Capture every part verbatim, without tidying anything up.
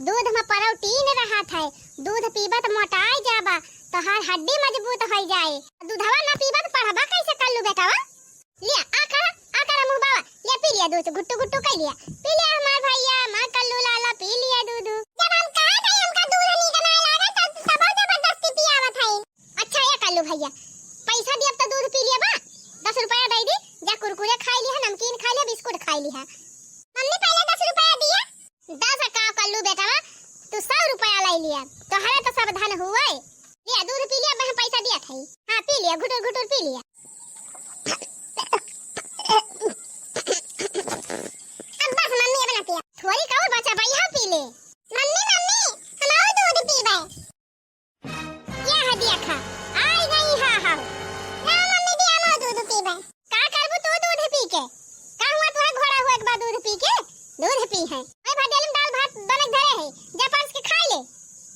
दूध में प्रोटीन रहत है, दूध पीबा त मोटाई जाबा, तोहार हड्डी मजबूत होइ जाए। दूधवा ना पीबा त पढ़बा कैसे कल्लू बेटवा? लिया, आ करा, आ करा मुँह बावा, लिया पी लिया दूध, घुट्टू घुट्टू कइ लिया, पी लिया हमार भैया, हमार कल्लू लाला, पी लिया दूध। जब हम कहत हई हमका दूध नीक नाहीं लागत, तब, तबो जबरदस्ती पियावत हई। अच्छा ए कल्लू भैया, पैसा दियब त दूध पी लिया बा, दस रुपया दइ दी, जा कुरकुरे खाइ लिहा, नमकीन खाइ लिहा, बिस्कुट खाइ लिहा। मम्मी पहिले दस रुपया दिया। दस का कल्लू बेटवा, तू सौ रुपया लइ लिया, तोहरे त सब धन हुए। लिया दूध पी लिया, मैं पैसा दिया था। हाँ पी लिया, घुटुर घुटुर पी लिया। अब बस मम्मी, अब ना पिया। थोड़ी का और बचा बा, यह पी ले। मम्मी, मम्मी, हम और दूध पीबे। यह देखा, आई गई हा हम। ना मम्मी, दिया हम और दूध पीबे। का करबू तू दूध पी के? का हुआ तोहे घोड़ा हुआ एक बार दूध पी के? दूध पी है। मैं भटेली में दाल भात बने धरे है, जा परस के खाइ ले।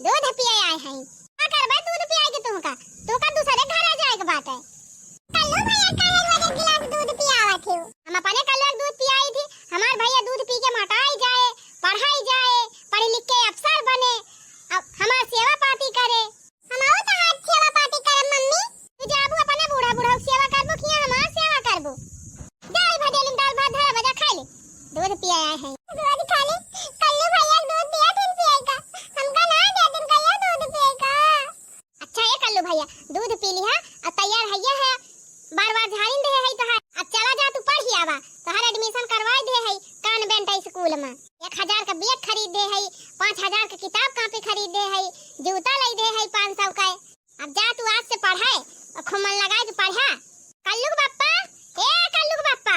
दूध पिए आए हैं। का करबे दूध पियाई के तुहका? तुहका दूसरे घरे जाए के बाटे। कल्लू भैया काहे रोज एक गिलास दूध पियावत हो? हम अपने कल्लू के दूध पियाई थी, हमार भैया दूध पी के मोटाई जाए, पढ़ाई जाए, पढ़ लिख के अफसर बने, अब हमार सेवा पाती करे। हमहू तहार सेवा पाती करब मम्मी। तू जाबू अपने बूढ़ा बूढ़ा के सेवा करबू कि हमार सेवा करबू? जा ई भटेली में दाल भात धरा बा, जा खाइ ले। दूध पिए आए हैं। दूध खा ले। कल्लू भैया दूध दिया दिन पिए का। हमका ना दिया दिन कहिया दूध पिए का। अच्छा ए कल्लू भैया, दूध पी लिहा, अब तैयार हइया है, बार बार झारिन देहे है तोहार। अब चला जा तू पढ़ि आवा, तोहार admission करवाइ देहे है convent school में। एक हजार का bag खरीद देहे है, पाँच हजार का किताब कापी खरीद देहे है, जूता लइ देहे है पाँच सौ का। अब जा तू आज से पढ़े, और खूब मन लगाइ के पढ़ा। कल्लू के बप्पा, ए कल्लू के बप्पा।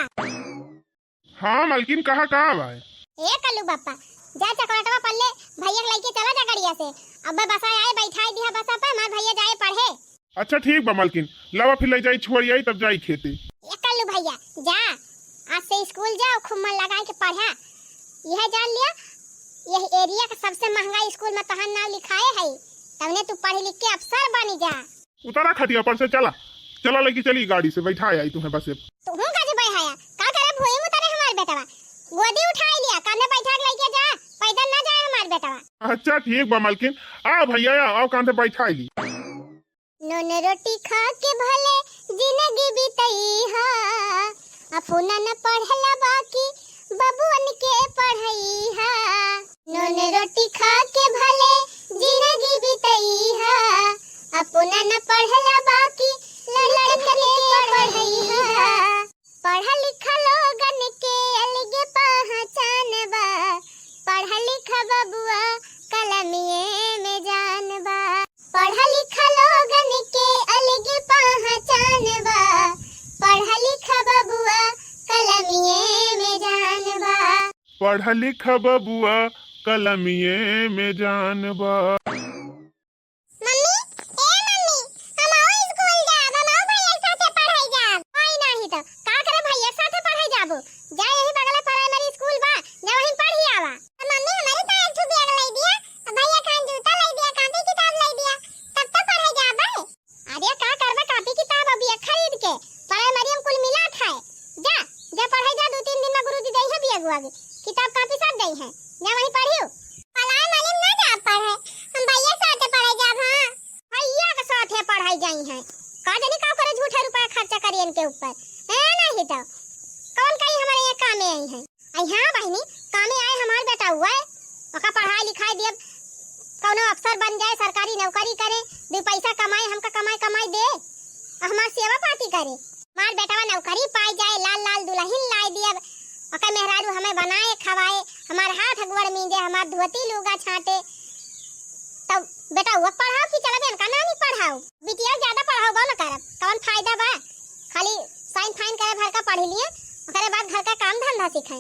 हाँ मलकिन, कहा का बा? ए कल्लू बप्पा, जा चकलेटवा पल्ले भैया के लइके चला जा गड़िया से। अब्बे बसा आए, बैठाइ दिहा बसा पे, हमार भैया जाए पढ़े। अच्छा ठीक बा मलकिन, लावा फिर लइ जाई छोड़ि आई तब जाई खेते। ए कल्लू भैया, जा, आज से school जा, खूब मन लगाइ के पढ़ा। यह जान लिया, यह area का सबसे महँगा school में तोहार नाम लिखाए है, तवने तू पढ़ लिख के अफसर बनि जा। उतरा खटिया पर से, चला, चला लइके चली गाड़ी से, बैठाइ आई तुहे बस। तुहू का जे बैठाया, का करे भुइँ में उतरे हमार बेटवा, गोदी उठाइ लिया, कान्हे बैठा के लइके जा, पैदल ना जाए हमार बेटवा। अच्छा ठीक बा मलकिन, आ भैया आ, आओ कान्हे बैठाइ ली। नून रोटी खा के भले जिनगी बितइहा, अपना न पढ़ला बाकी बबुअन के पढ़इहा। नून रोटी खा के भले जिनगी बितइहा, अपना न पढ़ला बाकी लड़कन के पढ़इहा। पढ़ा लिखा लोगन के अलगे पहचान बा, पढ़ा लिखा बबुआ कलमिये में जान बा। पढ़ा लिखा लोगन के अलगे पहचान बा, पढ़ा लिखा बबुआ कलमिये में जान बा। पढ़ा लिखा बबुआ कलमिये में जान बा। मम्मी, ए मम्मी, हम आओ school जाब, हम आओ भैया के साथे पढ़ाई जाब। कोई नाही तो, का करे भैया के साथे पढ़ाई जाबो? जा यही बगले primary school बा, जा वहीं पढ़ी आवा। मम्मी, हमरे तो एक ठो bag लइ दिया, भैया खान जूता लइ दिया, कापी किताब लइ दिया, तब तो पढ़ाई जाबे। अरे का करबे कापी किताब अब ये खरीद के? Primary में कुल मिलात है। जा, जा पढ़े जा, दू तीन दिन में गुरुजी देइहैं bag वाग। किताब कापी सब देइहैं। जा वहीं पढ़ियो। पलाए मालिम ना जा पढ़े। हम भैया साथे पढ़े जाब, हाँ। भैया के साथे पढ़ाई जाइहैं। का जानी का करे झूठे रुपया खर्चा करी इनके ऊपर। ए, नाही तो। कौन कहीं हमारे ये कामे अइहैं। अइ हाँ बहिनी, कामे आए हमार बेटउआ, ओका पढ़ाई लिखाई दियब, कउनो अफसर बन जाए, सरकारी नौकरी करे, दुइ पैसा कमाए, हमका कमाए कमाए दे, अउ हमार सेवा पाती करे। हमार बेटवा नौकरी पाए जाए, लाल लाल दुलहिन लाए दियब, ओकर मेहरारू हमें बनाए खवाए, हमार हाथ गोड़ मींजे, हमार धोती लूगा छाटे, तब बेटउआ पढ़ाओ कि चला बे इनका नानी पढ़ाओ? बिटिया ज्यादा पढ़ाओ बा न करब, कवन फायदा बा? खाली साइन फाइन करे भर का पढ़ लिए, ओकरे बाद घर का काम धंधा सीखे।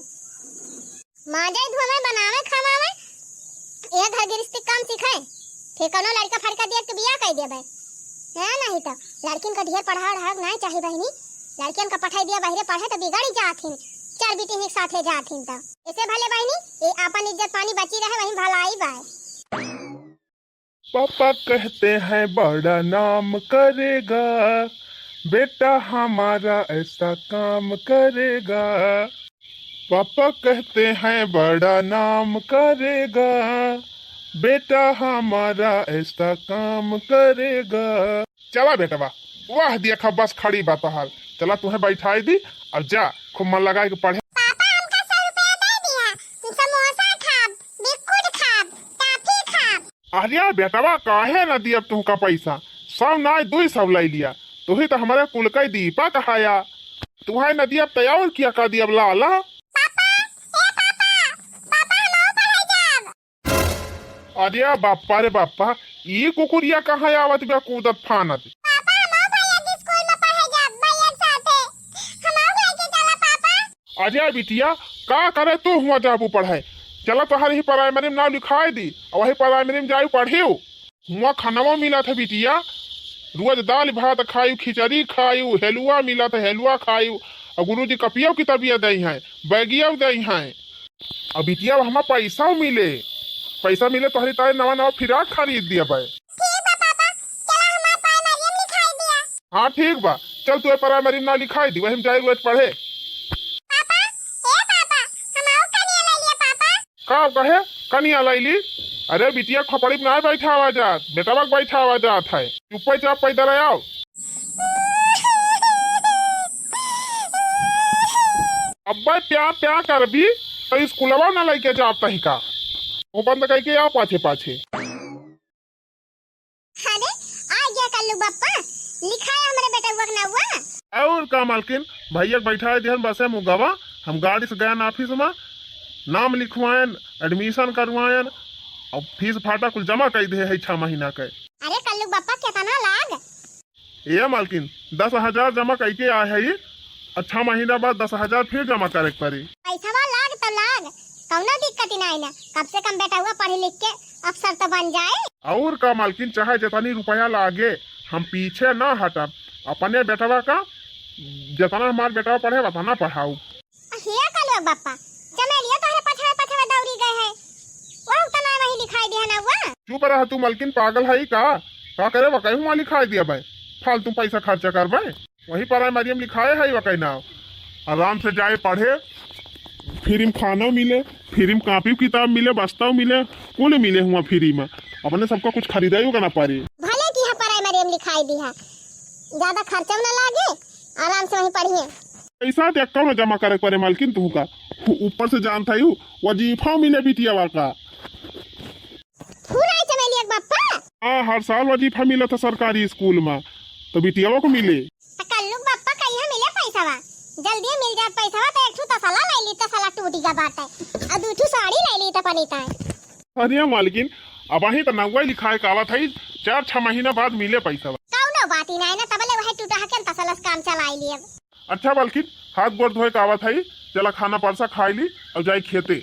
माजे धोवे, बनावे, खवावे, ये घर गृहस्थी काम सीखे। फिर कउनो लड़का फड़का दिया के बियाह कर देबे। है नहीं तो लड़किन का ढेर पढ़ाओ ढाओ नहीं चाही बहिनी। लड़कियन का पठाई दिया बहरे पढ़े तो बिगड़ी जात हिन, चार बिटिन एक साथे जात हिन तो। ऐसे भले बहिनी, ये आपन इज्जत पानी बची रहे, वही भलाई बा। पापा कहते हैं बड़ा नाम करेगा, बेटा हमारा ऐसा काम करेगा। पापा कहते हैं बड़ा नाम करेगा, बेटा हमारा ऐसा काम करेगा। चला बेटवा, वाह देखा बस खड़ी बा तोहार। चला तुहे बैठाई दी, अब जा खूब मन लगाए के पढ़े। पापा हमका सौ रुपया दे दिया, समोसा खाब, बिस्कुट खाब, टॉफी खाब। अरे बेटवा काहे न दियब तुहका पैसा, सौ नाय दुई सौ लै लिया। तुही तो हमारे कुल का दीपक हया, तुहे न दियब त और किया का दियब लाला। पापा, ए पापा, पापा हम और पढ़े जाब। अरे बाप्पा रे बाप्पा, ई कुकुरिया कहाँ आवत बा कूदत फानत? पापा, हम भैया के स्कूल में पढ़े जाब, भैया के साथे। हम लेके चला पापा। अरे बिटिया, का करे तू हुआ जाबू पढ़े? चला तोहर ही प्राइमरी में नाम लिखाए दी, और वही प्राइमरी में जाई पढ़ियो। हुआ खानवा मिलत है बिटिया, रोज दाल भात खायू, खिचड़ी खायू, हेलुआ मिलत है, हेलुआ खायू, और गुरुजी कपियो किताबिया दई हैं, बैगियो दई हैं। अब बिटिया, हमार पैसा मिले, पैसा मिले तोहरी ताई नवा नवा फिराक खरीद दिया बे। ठीक बा पापा, चला हमार प्राइमरी में लिखाई दिया। हाँ ठीक बा, चल तू प्राइमरी में ना लिखाई दी, वही में जाए रोज पढ़े। पापा, ए पापा, हम आओ कनिया ले लिया पापा। का कहे कनिया लैली? अरे बिटिया खोपड़ी में ना बैठावा जात, बेटवा के बैठावा जात है। चुप्पे चाप पैदल आओ। अब्बे प्या प्या करबी तो स्कूलवा ना लेके जाब तही का। वो बंद करके आओ पाछे पाछे। अरे आ गया कल्लू बप्पा, लिखाया हमरे बेटवा के नौवा। और का मालकिन, भैया के बैठा दिहन बसे मुगवा, हम गाड़ी से गयन ऑफिस में, नाम लिखवायन, एडमिशन करवायन, और फीस फाटा कुल जमा कर दे है छह महीना के। अरे कल्लू बप्पा कितना लाग? ए मालकिन, दस हजार जमा करके आए है, और छह महीना बाद दस हजार फिर जमा करे के पड़ी। पैसवा लाग तो लाग, कौनो दिक्कत ही नहीं ना, कम से कम बेटवा पढ़ लिख के अफसर तो बन जाए। और का मालकिन, चाहे जितनी रुपया लागे, हम पीछे ना हटब। अपने बेटवा का, जितना हमार बेटवा पढ़े, उतना पढ़ाऊ। हे कलुआ बप्पा, चमेलिया तोहरे पछवे पछवे दौड़ी गए है, वो तो ना वही लिखाई दिया ना हुआ। चुप रह तू मलकिन, पागल है का? का करे वकई हुआ लिखाई दिया भाई, फालतू पैसा खर्चा कर भाई। वही प्राइमरी में लिखाए है वकई नाव। आराम से जाए पढ़े, फ्री में खाना मिले, फ्री में कॉपी किताब मिले, बस्ता मिले, कुल मिले हुआ फ्री में। अपने सबका कुछ खरीदा ही होगा ना पारी। भले किहा प्राइमरी में लिखाई दिहा, ज्यादा खर्चा ना लागे, आराम से वहीं पढ़िए। पैसा तो एक्का ना जमा करे के पड़े मालकिन तुहका। उ-, ऊपर से जानत है यू, वजीफा मिले बिटियावा का। फुराई चमेलिया के बप्पा। हाँ, हर साल वजीफा मिलत है सरकारी स्कूल में, तो बिटियावा को मिले। तो कल्लू के बप्पा कहिया मिले पैसावा? जल्दी मिल जात पैसावा तो एक ठू तसला ले ली, तसला टूटी का बात है, और दू ठू साड़ी ले ली तो पनीता है। अरे मालकिन, अबहीं तो नौवा लिखाए का आवत है, चार छह महीना बाद मिले पैसावा। कौनो बात ही नहीं ना, तबले वही टूटा हकन तसला से काम चलाई लिए। अच्छा मालकिन, हाथ गोड़ धोए का आवत है, चला खाना परसा खाई ली और जाई खेते।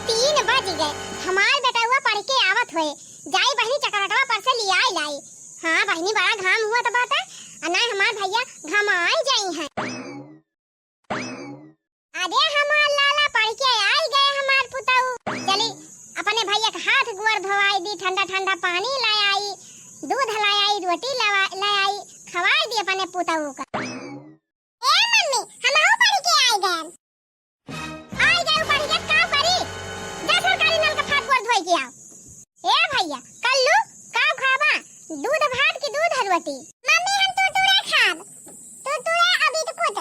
तीन बज गए, हमार बेटउआ पढ़ के आवत होए, जाई बहिनी चकरटवा पर से लियाई लाई। हाँ बहिनी, बड़ा घाम हुआ तो बात है, आ नहीं हमार भैया घमाई जाई हैं। अरे हमार लाला पढ़ के आई गए हमार पुतऊ, चली अपने भैया के हाथ गोड़ धोवाई दी, ठंडा ठंडा पानी ले आई, दूध ले आई, रोटी ले आई, खवाई दी अपने पुतऊ का। ए मम्मी, हमहू पढ़ के आई गए। आई गए पढ़ के, का करी? जा सरकारी नल का फाट गोड़ धोई के आओ। ए भैया, कल्लू, का खाबा? दूध भात की दूध रोटी? मम्मी, हम टुरटुरे खाब। टुरटुरे अभी तो कुछ, आ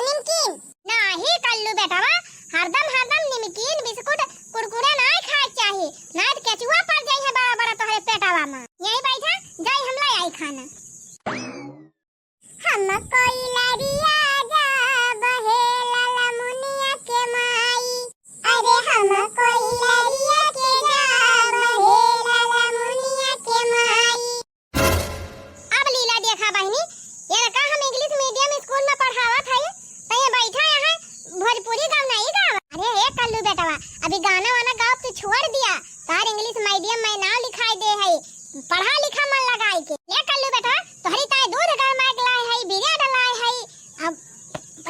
नमकीन। नाही कल्लू बेटवा, हरदम, हरदम नमकीन, बिस्कुट, कुरकुरे नाही खाए के चाही, नाही तो केचुआ पड़ जाई है बड़ा, बड़ा तोहरे पेटवा में। यहीं बैठा, जाई हम ले आई खाना। हम कोई लरिया गाब हे लाला मुनिया के माई। अरे हम कोई लरिया के गाब हे लाला मुनिया के माई। अब लीला देखा बहिनी, ये का हम इंग्लिश मीडियम स्कूल में पढ़ावत हई, तो ये बैठा यहाँ भोजपुरी गाँव नहीं गावा। अरे हे कल्लू बेटवा, अभी गाना वाना गाओ तू छोड़ दिया, तार इंग्लिश मीडियम में नाम लिखाई दे है, पढ़ा लिखा मन लगाई के। ले कल्लू बेटवा, तोहरी ताई दूध गरमाए के लाए है, बिरेड लाए है, अब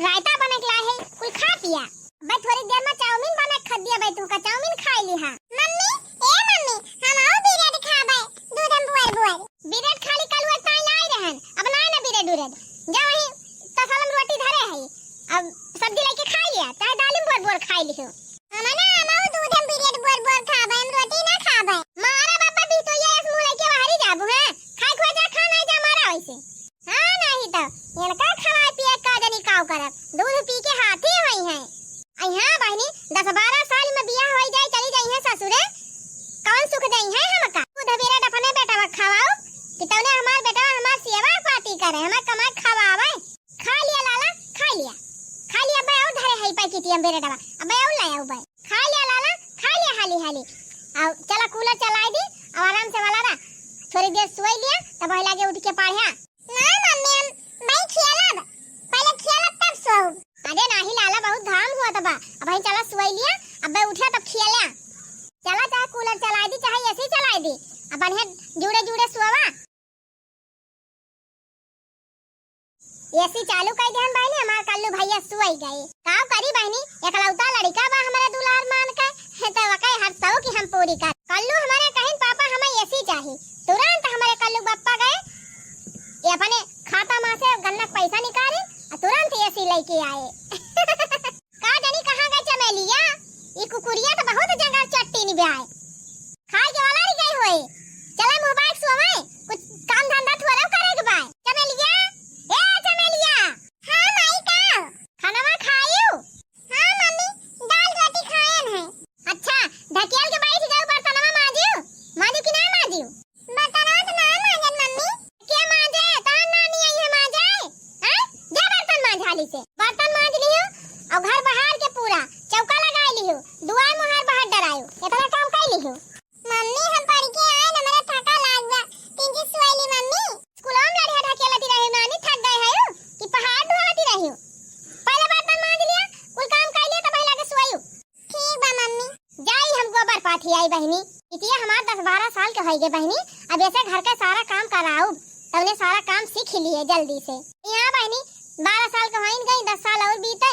रायता बने के लाए है, कुल खा पिया। बस थोड़ी देर में चाउमीन बना के खा दिया भाई, तू का चाउमीन खाई ली हा। मम्मी, ए मम्मी, हम आओ बिरेड खाबे, दूध में बुअर बुअर। बिरेड खाली कलुआ ताई लाई रहन, अब ना ना बिरेड उरेड। जा वही तसलम रोटी धरे है, अब सब्जी लेके खाई लिया, चाहे दालिम बोर बोर खाई लियो। हम ना, हम आओ दूध में तेरे डबा, अबे आऊ ले आऊ बे। खा लिया लाला, खा लिया हाली हाली। आऊ चला कूलर चलाइ दी, आऊ आराम से वाला रहा। थोड़ी देर सोइ लिया, तब वही लागे उठ के पढ़्या। ना मम्मी, हम भाई खेलब, पहले खेलब तब सोब। अरे नाही लाला, बहुत घाम हुआ तबा, अबहीं चला सोइ लिया, अबे उठ्या तब खेल्या। चला चाहे कूलर चलाइ दी, चाहे एसी चलाइ दी, अब बढ़िया जुड़े जुड़े सोवा। एसी चालू कइ देहन बहिनी, हमार कल्लू भैया सोइ गए। काव करी बहिनी, एकलौता लड़िका बा हमरे दुलार मान के, त वकै हर शौक हम पूरी कर। कल्लू हमरे कहिन, "पापा, हमें एसी चाही।" तुरंत हमरे कल्लू बप्पा गए, ये अपने खाता मा से गन्ना के पैसा निकाले, आ तुरंत एसी लइके आए। का जानी कहाँ गए चमेलिया, ई कुकुरिया त बहुत जंगल चट्टी निभाए। खाए के वाला रह गए होए। चला मुँह बाइक सोवे, कुछ काम धंधा थोड़ा करे के बाय। चमेलिया, ए चमेलिया। हाँ माई का? खानवा खायू? हाँ मम्मी, दाल रोटी खायन है। अच्छा, ढकेल के बैठ जाओ, बर्तनवा माजियो। माजियो कि ना माजियो? बर्तनवा तो ना माजन मम्मी। के माजे? तोहार नानी आई है माजे। हैं? जा बर्तन माज हाली से। बर्तन माज लियो और घर बहार के पूरा चौका लगाई लियो। दुआर मुहार बहार डरायो। इतना काम कर लियो। मम्मी, हम पढ़ के आए न, हमरा थका लाग बा। तिनकी सोइली मम्मी। स्कूलवा में लड़िया ढकेलती रही नानी, थक गए है कि पहाड़ ढोवती रही। पहले बर्तन माज लिया, कुल काम कर लिया, तब पहले के सोयू। ठीक बा मम्मी। जाई हम गोबर पाथी आई बहिनी। बिटिया हमार दस बारह साल के होइगे बहिनी, अब ऐसे घर के सारा काम कराउब, तउने सारा काम सीख लिए जल्दी से। यहाँ बहिनी बारह साल के होइन गई, दस साल और बीते,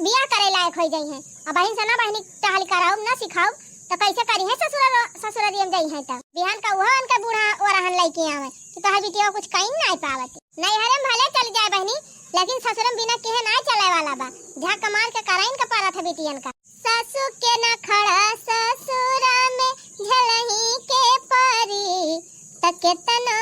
बियाह करे लायक होइ जाई हैं। अब बहिन से ना बहिनी टहल कराउब, ना सिखाउब, तो कैसे करी है ससुर, ससुररियम जाई हैं तब। बिहान का उहो उनके बूढ़ा ओरहन लइके आवे कि तोहर बिटिया कुछ कहीं नाहीं पावत। नैहरे में भले चल जाए बहिनी, लेकिन ससुर में बिना किहे नाहीं चले वाला बा। झाँक मार के कराइन के परत है बिटियन का। सासू के नखड़ा ससुरा में झेलही के परी, त केतनो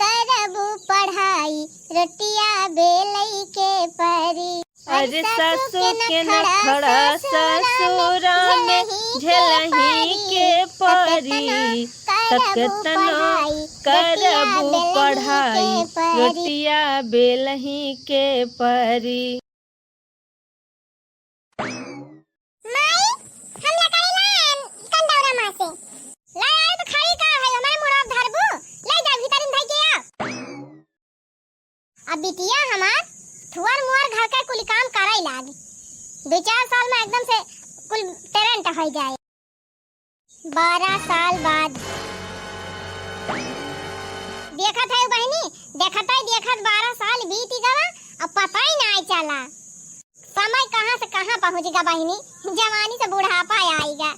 करबू पढ़ाई, रोटिया बेलई के परी। अरे सासू के नखड़ा ससुरा में झेलही के परी, त केतनो करबू पढ़ाई, रोटिया बेलही के परी। माई, हम लकड़ी लाएन कंदौरा मा से। लाई आए तो खाई का है, हमारे मुड़ा धरबू, लाई जा भीतर में धई के आ। अब बिटिया हमार थुअर मुअर घर के कुल काम करे लागी। दो चार साल में एकदम से कुल talent होइ जाए। बारह साल बाद। देखत है बहिनी, देखत है देखत बारह साल बीत गवा, अब पता ही नाहीं चला समय कहाँ से कहाँ पहुँच गा बहिनी, जवानी से बुढ़ापा आइगा।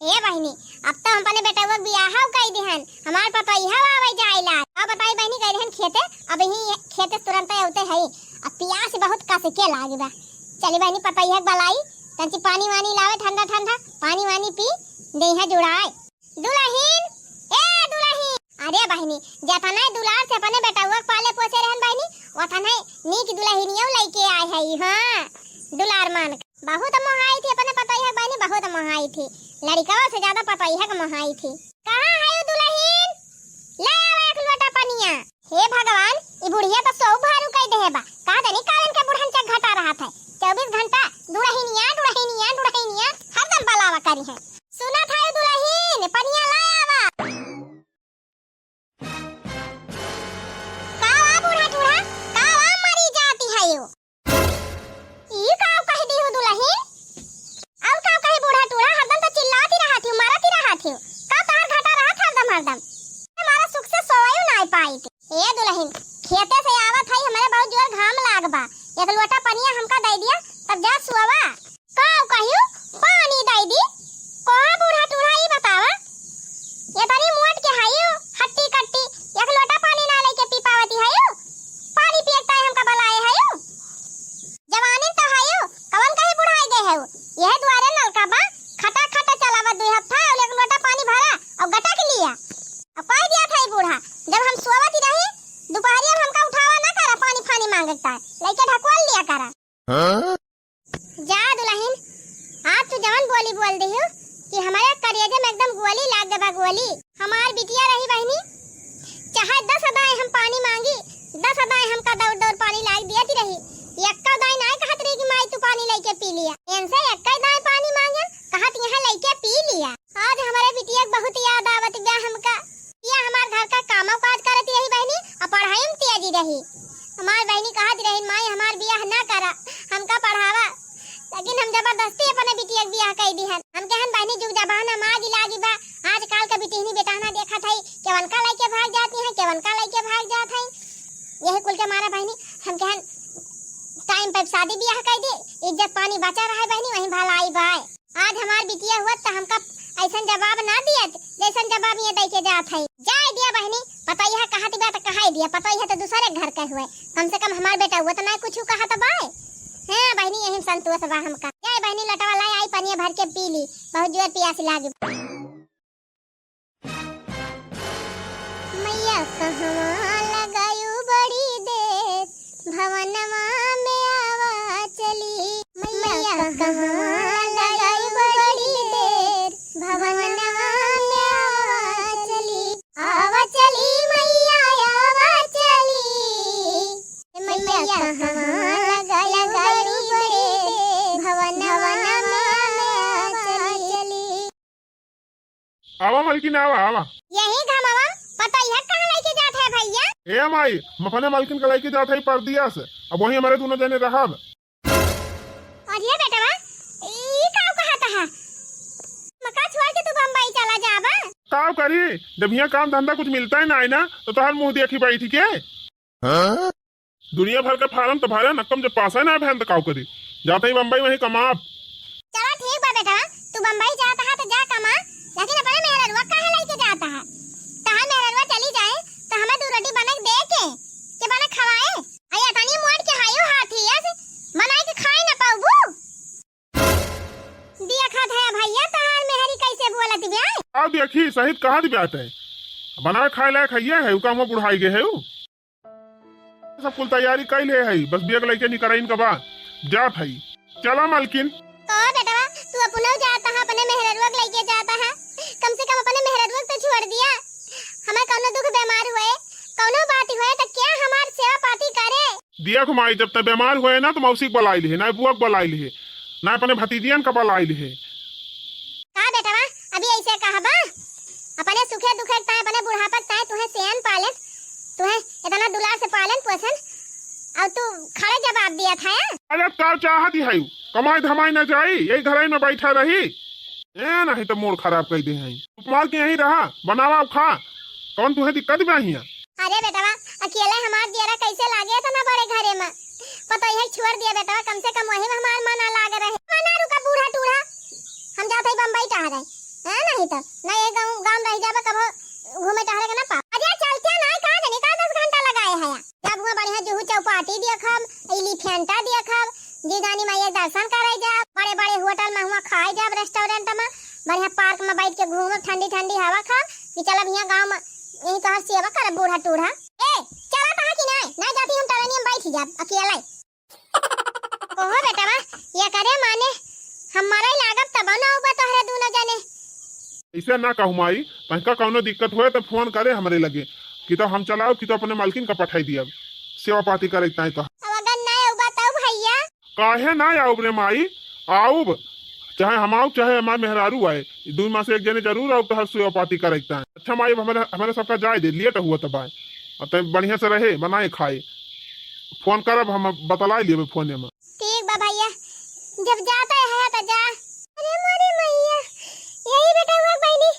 ए बहिनी, अब तो हम अपने बेटवा के बियाह कई दिहन, हमार पतोहिया आवे जाए ला। अब बताई बहिनी, गई रहन खेते, अब यही खेते तुरंत अउते है, अब पियास बहुत कस के लागी बा। चली बहिनी, पतोहिया के बलाई, तंची पानी वानी लावे, ठंडा ठंडा पानी वानी पी, देहिया जुड़ाए। दुलहिन, ए दुलहिन। अरे बहिनी, जतने दुलार से अपने बेटउआ के पाले पोसे रहन बहिनी, ओतने नीक दुलहिनियो लइके आए है। हाँ, दुलार मान के। बहुत मोहाई थी अपने पतोहिया के बहिनी, बहुत मोहाई थी। लड़िकवा से ज्यादा पतोहिया के मोहाई थी। कहाँ है दुलहिन? ले आवा एक लोटा पनिया। हे भगवान, ई बुढ़िया तो सौ भारू कई देहे बा। का जानी कालन के बुढ़न चक घटा रहत है। चउबीस घंटा दुलहिनिया, दुलहिनिया, दुलहिनिया हरदम बलावा करी है। सुनत है दुलहिन, पनिया ला आवा। का वा बूढ़ा टूढ़ा, का वा मरी जाती है यो? ई का कह दी हो दुलहिन? और का कही बूढ़ा टूढ़ा, हरदम तो चिल्लाती रहत ही, मारती रहत ही। का तोहार घाटा रहत हरदम हरदम? हमारा सुख से सोवयो नाहीं पाई थी। ए दुलहिन, खेते से आवत है, हमरे बहुत जोर घाम लाग बा, एक लोटा पनिया हमका दे दिया, तब जा सुआवा। का कहियो पानी दे दी? कहा बूढ़ा टूढ़ा ई बतावा, ये तनी मोट के हयो, हट्टी कट्टी, एक लोटा पानी ना लेके पी पावती हयो, पानी पिए के ताई हमका बलाए हयो। जवानी तो हयो, कवन कहीं बुढ़ाई गए हयो, यह दुआरे नलका बा, खटा खटा चलावा दुई हफ्ता और एक लोटा पानी भरा और गटक लिया। अब कह दिया था ई बूढ़ा, जब हम सोवत ही रही, दोपहरिया में हमका उठावा ना करा, पानी फानी मांगे के ताई, लेके ढकवाल लिया करा। हाँ? जा दुलहिन, आज तू जवन बोली बोल दिहु कि हमरे करेजे में एकदम गोली लाग गबा, गोली। हमार बिटिया रही बहिनी, चाहे दस अदाएँ हम पानी मांगी, दस अदाएँ हमका दौड़ दौड़ पानी लाग दियत रही। यक्का दाई नाय कहत रही कि माई तू पानी के पी लिया। इनसे एक्कै दाईं पानी माँगेन, कहत यहाँ लइके पी लिया। आज हमरे बिटिया के बहुत याद आवत बिया हमका। या हमार घर का कामो काज करत रही बहिनी, अउर पढ़ाई में तेजी रही। हमार बहिनी कहत रही, "माई, हमार बियाह ना करा, हमका पढ़ावा।" लेकिन हम जबरदस्ती अपने बिटिया के बियाह कइ दिहन। हम कहन, "बहिनी, जुग जमाना में आगी लागी बा, आजकल के बिटिहनी बेटहना देखत हई, केवनका लइके भाग जाती हैं, केवनका लइके भाग जात हैं।" यही कुल के मारा बहिनी हम कहन, "टाइम पे शादी बियाह कइ दे, इज्जत पानी बचा रहे बहिनी, वहीं भलाई बाय।" आज हमार बिटिया हुअत त हमका अइसन जवाब ना दियत, जइसन जवाब ये दइ के जात है। जाए दिया बहिनी, पतोहिया कहत बा त कहइ दिया, पतोहिया त दूसरे घर के हुए, कम से कम हमार बेटा हुआ त ना कुछ कहत बाय। हाँ बहिनी, यही में संतोष बा हमका। जाए बहिनी, लोटवा लाए आई, पनिया भर के पी ली, बहुत जोर पियास लागी। मैया कहवा लगायू बड़ी देर, भवनवा में आवा चली। मैया कहवा लगायू बड़ी देर, भवनवा में आवा चली। आवा चली मैया, आवा चली। मैया कहवा लगायू बड़ी देर, भवनवा में आवा चली। आवा मलकिन, आवा, आवा। यही घमवा पतोहिया कहाँ लइके जात है भइया? ए माई, हम अपने मलकिन के लइके जात है परदिया से। अब वहीं हमरे दुनो जने रहब। अरे बेटवा, ई का कहत है? मका छोड़ के तू बम्बई चला जाबा? का करी, जब हियाँ काम धंधा कुछ मिलता ही ना है ना, तो तोहर मुँह देखी बैठी के। हाँ? दुनिया भर के फार्म त भरे, नक्कम जब पासे ना भैन त काव करी। जात ही बम्बई वहीं कमाब। चला ठीक बा बेटवा, तू बम्बई जात हा त जा कमा, लेकिन अपने मेहररुआ काहे लइके जात हा? तहार मेहररुआ चली जाए त हमें दू रोटी बना के दे के, के बना खवाए? अरे तनी मोट के हायो हाथी है, बनाए के खाए ना पाउबू। देखत है भइया, तहार मेहरी कैसे बोलत बिया? अब देखी, सहित कहत बिया तै। बनाए खाए लायक हइये है, उ का हुआँ बुढ़ाई गए है उ। सब कुल तैयारी कइले है, बस बैग लइके निकरइन का बा, जात है। चला मलकिन। तो बेटवा, तू अपनो जात हा, अपने मेहररुआ के लइके जात हा, कम से कम अपने मेहररुआ के तो छोड़ दिया। हमें कौनो दुख बीमार हुए, कौनो बात हुए तो क्या हमार सेवा पाती करे? दिया घुमाई, जब तक बीमार हुए ना तो मौसी के बुलाई लिहे, ना बुआ के बुलाई लिहे, ना अपने भतीजियन का बुलाई लिहे। का बेटवा, अभी ऐसे कहबा? अपने सुखे दुखे के ताए, अपने बुढ़ापा के ताए तुहे सेन पालेन, तुहे इतना दुलार से पालेन पोसन, और तू खड़े जवाब दिया था, हैं? अरे का चाहत ही है, कमाई धमाई न जाई, यही घर में बैठा रही, ए नहीं तो मूड खराब कर दे हैं। उपमार के यहीं रहा, बनावा और खा, कौन तुहे दिक्कत बा हियाँ? अरे बेटवा, अकेले हमार जियरा कैसे लागे इतना बड़े घरे में? पतोहिया छोड़ दिया बेटवा, कम से कम वही में हमार मन लाग रहे। मना रुका बूढ़ा टूढ़ा, हम जात हई बम्बई टहरे। हाँ, नहीं तो, ना ये गाँव, गाँव रह जाबे, कबो घूमे टहरे के ना पा। अरे चलते ना, का जाने का दस घंटा लगाए है। जब हुआ बढ़िया जुहू चौपाटी देखब, एलिफेंटा देखब, जीवदानी माई के दर्शन करे जाब, बड़े बड़े होटल में हुआ खाए जाब, रेस्टोरेंट में, बढ़िया पार्क में बैठ के घूमब, ठंडी ठंडी हवा खाब, कि चलब हियाँ गाँव में यही तोहर सेवा करब बूढ़ा टूढ़ा। ए, चला तहा कि नाय? नाय जाती हम टरेनिया में बैठ जाब अकेले। ओहो बेटवा, ये करे माने हम मरे लागब तब ना उबा तोहरे दूनो जने। ऐसे ना कहू माई, तहका कौनो दिक्कत होए तो फोन करे हमरे लगे, कि तो हम चलाओ कि तो अपने मालकिन का पठाई दियब सेवा पाती करे ताई तो। अब अगर ना उबा तब भैया? काहे ना आउब रे माई, आउब, चाहे हम आउब, चाहे हमार मेहरारू आए, ई दुई में से एक जने जरूर आउब तोहर सेवा पाती करे के ताई। अच्छा माई, अब हमरे, हमरे सबका जाए दे, लेट हुआ तब आए, अब तय बढ़िया से रहे, बनाए खाए, फोन करब, हम बतलाए लेबे फोने में। ठीक बा भैया, जब जाता है तो जा। अरे मोरी मैया, यही बेटा हुआ बहनी,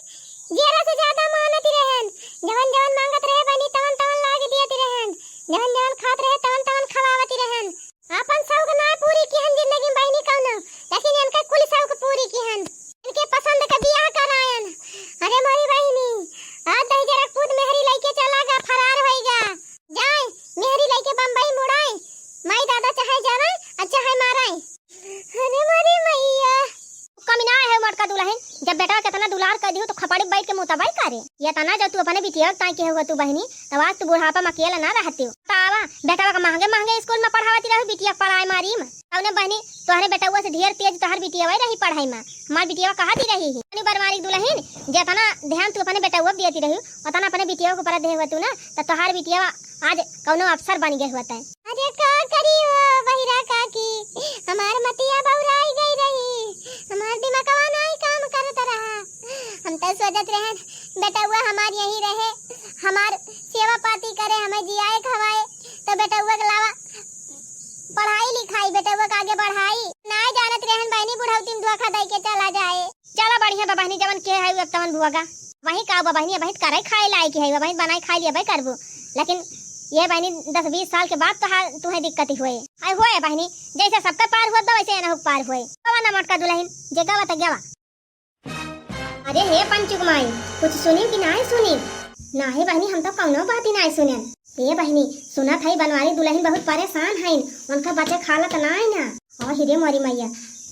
जेरा से ज्यादा मानत रहन, जवन जवन मांगत रहे बहनी, तवन तवन लाग दियत रहन, जवन जवन खात रहे तवन तवन खवावत रहन। आपन शौक ना पूरी किहन जिंदगी में बहिनी कौनो, लेकिन इनका कुल शौक पूरी किहन। इनके पसंद का बियाह करायन। अरे मोरी बहिनी, आज दहिजरा पूत मेहरी लइके चला गा, फरार होइगा। जाए, मेहरी लइके बम्बई मुड़ाए। माई दादा चाहे जावे, और चाहे माराए। अरे मोरी मैया। कमी ना है मोटका दुलहिन, जब बेटा केतना दुलार कर दियो तो खपड़ी बैठ के मुतबाई करे। ये तना जब तू अपने बिटिया के ताई के हुआ तू बहिनी, तब आज तू बुढ़ापा में अकेला ना रहती हो। तावा, बेटवा का महंगे महंगे स्कूल में पढ़ावती रहू, बिटिया के पढ़ाई मारी में। तौने बहिनी, तोहरे बेटवा से ढेर तेज तोहर बिटिया वही रही पढ़ाई में। हमार बिटिया कहा दी रही ही। अपनी बरमारी दुलहिन, जेतना ध्यान तू अपने बेटवा पे देती रही, उतना अपने बिटिया के ऊपर दे हुआ तू ना, तो तोहर बिटिया आज कौनो अफसर बन गए हुआ तै। अरे का करी हो बहिरा काकी, हमार मतिया बा सोचत रहन, बेटउआ हमार यहीं रहे, हमार सेवा पाती करे, हमें जियाए खवाए, तो बेटउआ के लावा पढ़ाई लिखाई, बेटउआ के आगे बढ़ाई। नाय जानत रहन बहिनी, बुढ़ौती में धोखा दई के चला जाए। चला बढ़िया बा बहिनी, जवन के है तवन भोगा। वही का बा बहिनी, वही करे खाए लाए के है, वही बनाई खाए लिए भाई करबू, लेकिन ये बहिनी दस बीस साल के बाद तो हाल तुहे दिक्कत ही होए। आई होए बहिनी, जैसे सबका पार हुआ तो वैसे एनहु पार होए। कवा ना मोटका दुलहिन, जे गवा त गवा। अरे हे पंचुक माई, कुछ सुनिन कि नाय सुनिन? नाहीं बहिनी, हम तो कौनो बात ही नाय सुनेन। हे बहिनी, सुनत हई बनवारी दुलहिन बहुत परेशान हईन, उनका बचे खालत नाय ना। और हिरे मोरी मैया,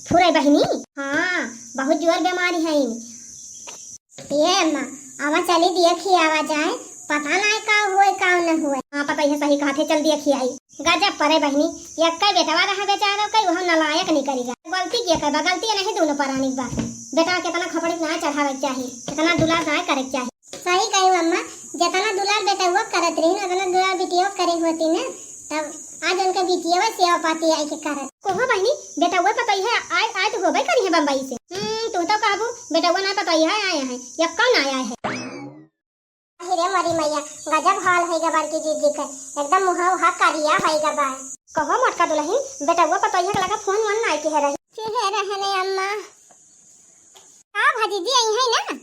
फुरे बहिनी, हाँ, बहुत जोर बीमारी हईन। ए अम्मा, आवा चली देखी आवा जाए, पता नाय का होए का न होए। हाँ, पता ही सही कहत है, चल देखी आई। गजब परे बहिनी, एक्कै बेटवा रहा बेचारा, कई वह नलायक निकरी गा। गलती के कई बा, गलती नहीं दोनों परानी बा। बेटा केतना खपड़ी ना चढ़ावे के चाही, केतना दुलार ना करे के चाही। सही कही अम्मा, जितना दुलार बेटवा करत रही ना, उतना दुलार बिटिया करे होती ना, तब आज उनके बिटिया सेवा पाती आई के करत। कहो बहिनी, बेटवा पतई है, आए, आए तो होबे करी है बम्बई से। हम्म, तू तो कहबू, बेटवा ना पतई है, आए हैं, यक्का ना आए है। अरे मोरी मैया, गजब हाल है गा बड़की जीजी के, एकदम मुहा उहा करिया है गा बा। कहो मोटका दुलहिन, बेटवा पतोहिया के लगा फोन वोन नाय किहे रही। किहे रहने अम्मा। का भजीजी आई है ना?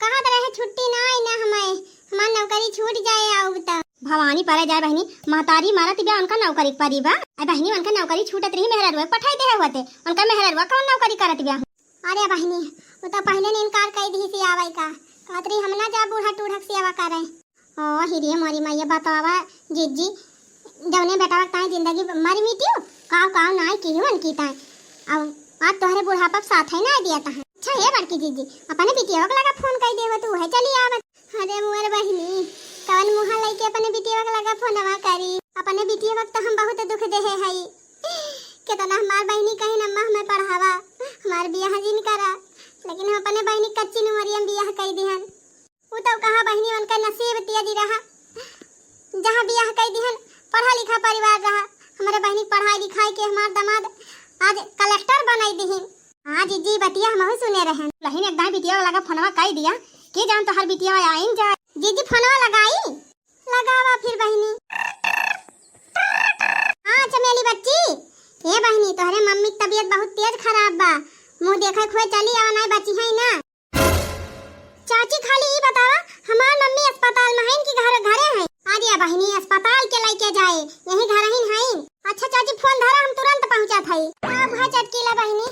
कहत रहे छुट्टी ना आई ना हमारे, हमार नौकरी छूट जाए आउब त। भवानी परे जाए बहिनी, महतारी मरत बा उनका नौकरी के परी बा। अरे बहिनी उनका नौकरी छूटत रही मेहररुआ के पठाई दे होते, उनका मेहररुआ कौन नौकरी करत बा? अरे बहिनी, वो तो पहले ने इनकार कर दी से आवे का, कहत रही हम ना जा बूढ़ा टूढ़क सेवा करे। ओ हिरिये मोरी मैया, बतावा जीजी, जौने बेटवा के ताई जिंदगी मरी मिटियो, काव काव नाय किहवन की ताई। अब आज तोहरे बुढ़ापा साथ है ना दिया तहा। अच्छा हे बड़की जीजी, अपने बिटिया के लगा फोन कर देव, तू है चली आवत। अरे मोर बहिनी, कवन मुहा लइके अपने बिटिया के लगा फोनवा करी? अपने बिटिया के तो हम बहुत दुख देहे हई। केतना हमार बहिनी कहिन अम्मा हमें पढ़ावा, हमार बियाह जिन करा, लेकिन हम अपने बहिनी कच्ची उमरिया में बियाह कर दिहन। उ तो कहा बहिनी उनका नसीब तेज रहा, जहाँ बियाह कई दिहन पढ़ा लिखा परिवार रहा। हमरे बहिनी के पढ़ाई लिखाई के हमार दामाद आज कलेक्टर बनाई दिहिन। हाँ जीजी, बतिया हमहू सुने रहन। लहिन एक दाई बिटिया लगा फोनवा कई दिया, के जान तोहर बिटिया आइन जाए। जीजी फोनवा लगाई, लगावा फिर बहिनी। हाँ चमेली बच्ची, ए बहिनी तोहरे मम्मी के तबीयत बहुत तेज खराब बा, मुँह देखे खुए चली आवा, नाय बची है ना। चाची, खाली ई बतावा, हमार मम्मी अस्पताल में हईन कि घर, घरे हईन? अरे बहिनी, अस्पताल के लइके जाए, यही घर हईन, हईन। अच्छा चाची, फोन धरा, हम तुरंत पहुँचत हई। का भा चटकीला बहिनी,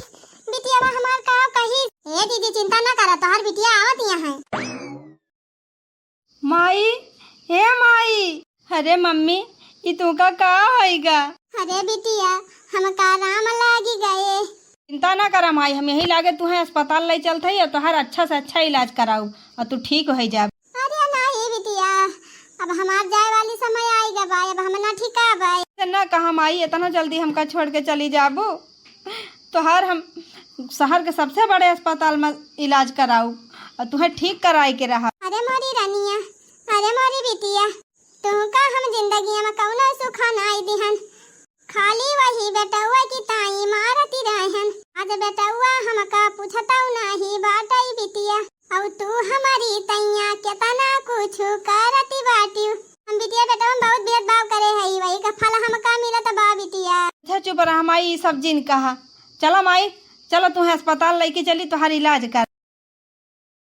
बिटियावा हमार का कही? ए दीदी, चिंता ना करा, तोहार बिटिया आवत यहाँ है। माई, हे माई, अरे मम्मी, ई तुका का होइगा? अरे बिटिया, हमका आराम लागी गए। चिंता ना करा माई, हम यही लागे तुहे अस्पताल ले चलत हई और तोहार अच्छा से अच्छा इलाज कराऊ और तू ठीक हो जाब। अरे ना ये बिटिया, अब हमार जाए वाली समय आइगा बा, अब हम ना ठिकाबै। ऐसे ना कहा माई, इतना जल्दी हमका छोड़ के चली जाबू? तोहार हम शहर के सबसे बड़े अस्पताल में इलाज कराऊ और तुहे ठीक कराए के रहा। अरे मोरी रनिया, अरे मोरी बिटिया, तुहका हम जिंदगी में कौनो सुख नाई दिहन, खाली वही बेटवा की ताई मारती रहन। आज बेटवा हमका पूछतौ नाही बाटई बिटिया, अउ तू हमारी तैया केतना कुछ करती बाटिउ। हम बिटिया बेटवा में बहुत भेदभाव करे हई, वही का फल हमका मिलत बा बिटिया। अच्छा चुप रहा माई, ई सब जिन कहा। चला माई, चला तुहे अस्पताल लइके चली, तोहार इलाज कर।